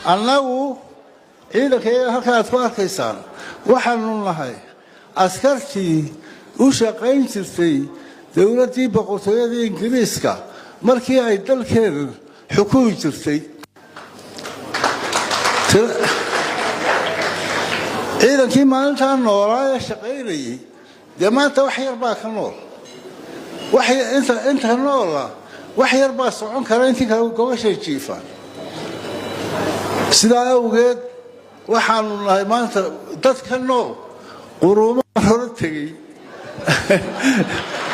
Annagu ciidanka halka aad ku arkaysaan waxaanu nahay askartii u shaqayn jirtay dowladdii boqortooyada Ingiriiska markii ay dalkeena xukumi jirtay. Ciidankii maalintaa noolaa ee shaqaynayay dee maanta wax yar baa ka nool. Inta noola wax yar baa socon kara, intii kale gobashay jiifaan. Sidaa awgeed waxaanu nahay maanta dad ka nool quruumo hore tegey,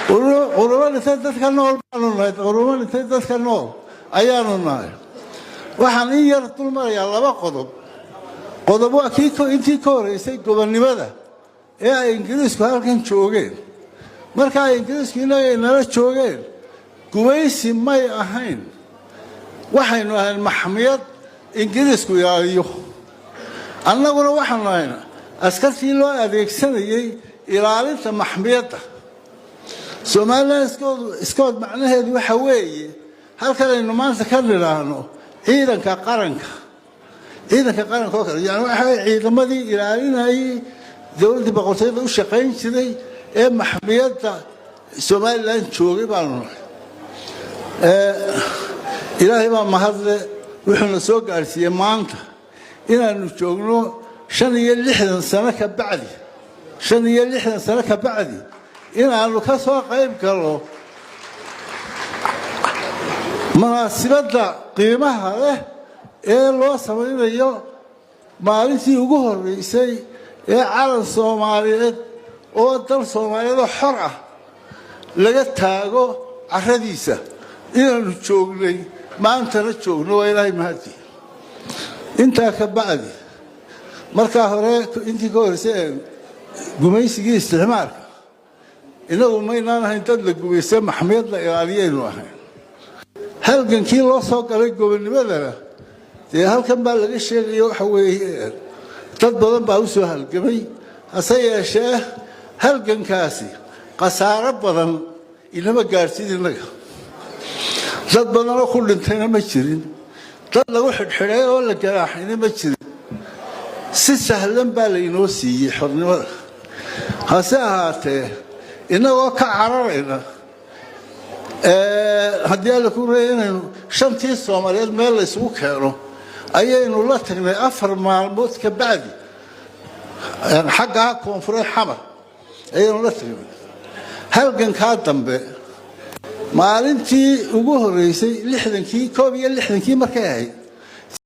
quruumo dhintay dadka nool baanu nahay, quruumo dhintay dadka nool ayaanu nahay. Waxaan in yar dul marayaa laba qodob. Qodob waa kii intii ka horreysay gobonnimada ee ay Ingiriisku halkan joogeen. Marka ay Ingiriisku innaga inala joogeen, gumaysi may ahayn, waxaynu ahayn maxmiyad Ingiriisku ilaaliyo. Annaguna waxaanu ahayn askartii loo adeegsanayey ilaalinta maxmiyadda Somaliland Scout. Macnaheedu waxa weeye halkan aynu maanta ka nidhaahno ciidanka qaranka, ciidanka qaranka oo kale, yani waxa weye ciidamadii ilaalinayay dowladdii boqortooyada u shaqayn jiray ee maxmiyadda Somaliland joogay baanu nahay. Ilaahay baa mahadle, wuxuuna soo gaadhsiiyey maanta inaanu joogno 65 sano ka bacdi, 65 sano ka bacdi inaanu ka soo qayb galno munaasibadda qiimaha leh ee loo samaynayo maalintii ugu horreysay ee calan Soomaaliyeed oo dal Soomaaliyeed oo xor ah laga taago carradiisa inaanu joognay, maantana joogno, waa Ilaahay mahadi. Intaa ka bacdi, markaa hore intii ka horreysay ee gumaysigii isticmaalka, innagu maynaan ahayn dad la gumaysta, maxmiyad la ilaaliyaynu ahayn. Halgankii loo soo galay gobonnimadana dee halkan baa laga sheegaya, waxa weeye dad badan baa u soo halgamay. Hase yeeshee halgankaasi khasaaro badan inama gaadhsiin innaga. Dad badanoo ku dhintayna ma jirin, dad lagu xidhxidhay oo la ganaaxayna ma jirin. Si sahlan baa laynoo siiyey xornimada. Hase ahaatee innagoo ka cararayna haddii Alla ku reeyay inaynu shantii Soomaaliyeed meel la isugu keeno, ayaynu la tagnay 4 maalmood ka bacdi xaggaa koonfureed Xamar ayaynu la tagnay. Halgankaa dambe maalintii ugu horreysay 60-kii, 61-kii markay ahayd.